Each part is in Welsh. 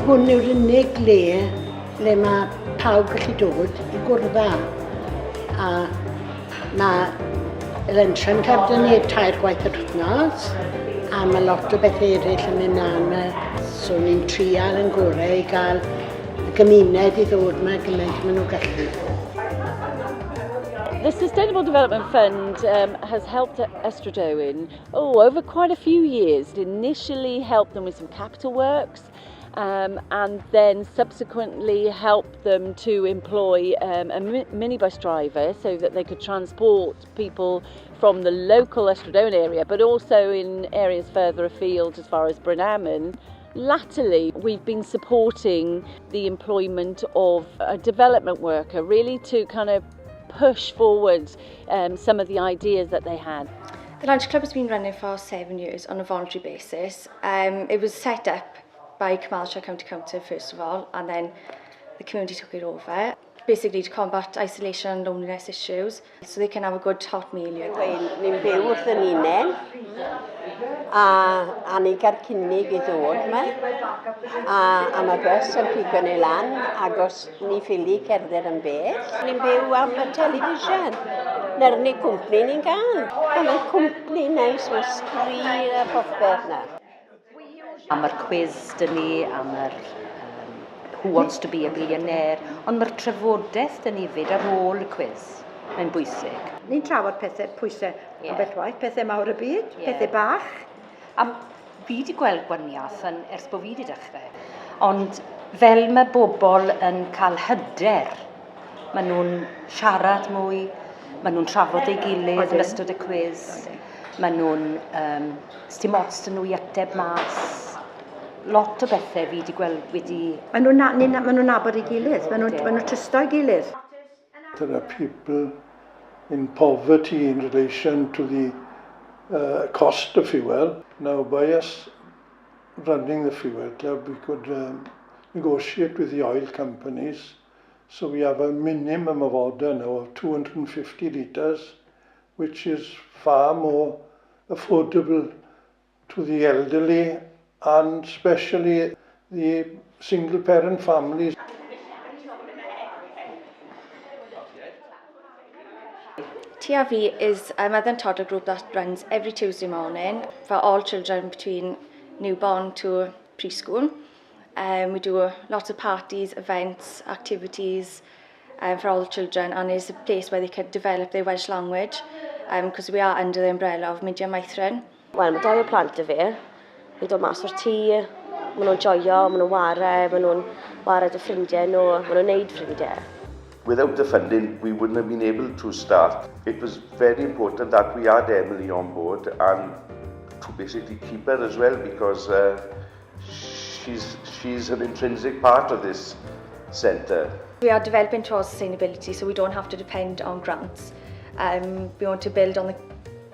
Hwn yw'r unig le le mae pawb gallu dod i gwrdd â. A mae Luncheon Club dyn ni tair gwaith yr wythnos, a mae lot o bethau eraill yn mynd mlaen 'ma. So ni'n trial yn gorau i gael y gymuned i ddod 'ma gymaint maen nhw'n gallu. The Sustainable Development Fund has helped Ystradowen over quite a few years. It initially helped them with some capital works, and then subsequently helped them to employ a minibus driver so that they could transport people from the local Ystradowen area, but also in areas further afield as far as Brynaman. Latterly, we've been supporting the employment of a development worker, really to kind of push forward some of the ideas that they had. The Lunch Club has been running for 7 years on a voluntary basis. It was set up by Carmarthenshire County Council first of all, and then the community took it over. Basically to combat isolation and loneliness issues, so they can have a good hot meal here. Wel, ni'n byw wrth yn unen, a ni gael cynnig i ddod yma, a mae bus yn pigo ni lan, agos ni ffili cerdded yn bell. Ni'n byw am y television, na'r unig cwmni ni'n gael. A mae'n cwmni neis, mae sgrin a popeth na. A mae'r quiz dyn ni, a mae'r Who Wants to be a Billionaire, ond mae'r trafodaeth dyn ni fyd ar ôl y quiz. Mae'n bwysig. Ni'n trafod pethau pwysau ambell waith, pethau mawr y byd, pethau bach. A fi wedi gweld gwaniaeth yn, ers bod fi wedi dechrau. Ond fel mae bobl yn cael hyder, maen nhw'n siarad mwy, maen nhw'n trafod ei gilydd yn ystod y quiz, maen nhw'n, sdim ots dyn nhw i ateb mas. Lot o bethau fi wedi gweld wedi... Maen nhw'n na, maen nhw'n nabod ei gilydd, maen nhw'n maen nhw trysto ei gilydd. There are people in poverty in relation to the cost of fuel. Now, by us running the fuel club, we could negotiate with the oil companies. So we have a minimum of order now of 250 litres, which is far more affordable to the elderly and especially the single parent families. TRV is a mother and toddler group that runs every Tuesday morning for all children between newborn to preschool. We do lots of parties, events, activities for all the children, and it's a place where they can develop their Welsh language because we are under the umbrella of Mudiad Meithrin. Wel, mae dau o plant y fi. Yn dod mas o'r tŷ, maen nhw'n joio, maen nhw'n ware, maen nhw'n ware dy ffrindiau nhw, maen nhw'n neud ffrindiau. Without the funding, we wouldn't have been able to start. It was very important that we had Emily on board and to basically keep her as well, because she's an intrinsic part of this centre. We are developing towards sustainability, so we don't have to depend on grants. We want to build on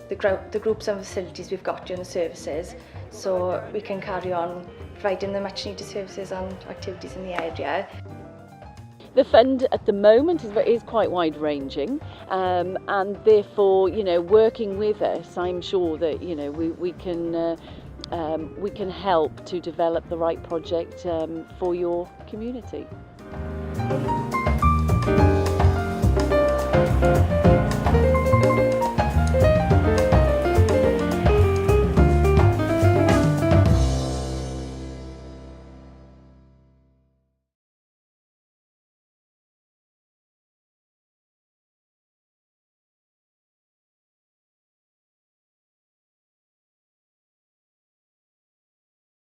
the groups and facilities we've got during the services, so we can carry on providing the much needed services and activities in the area. The fund at the moment is quite wide ranging, and therefore, working with us, I'm sure that we can help to develop the right project for your community.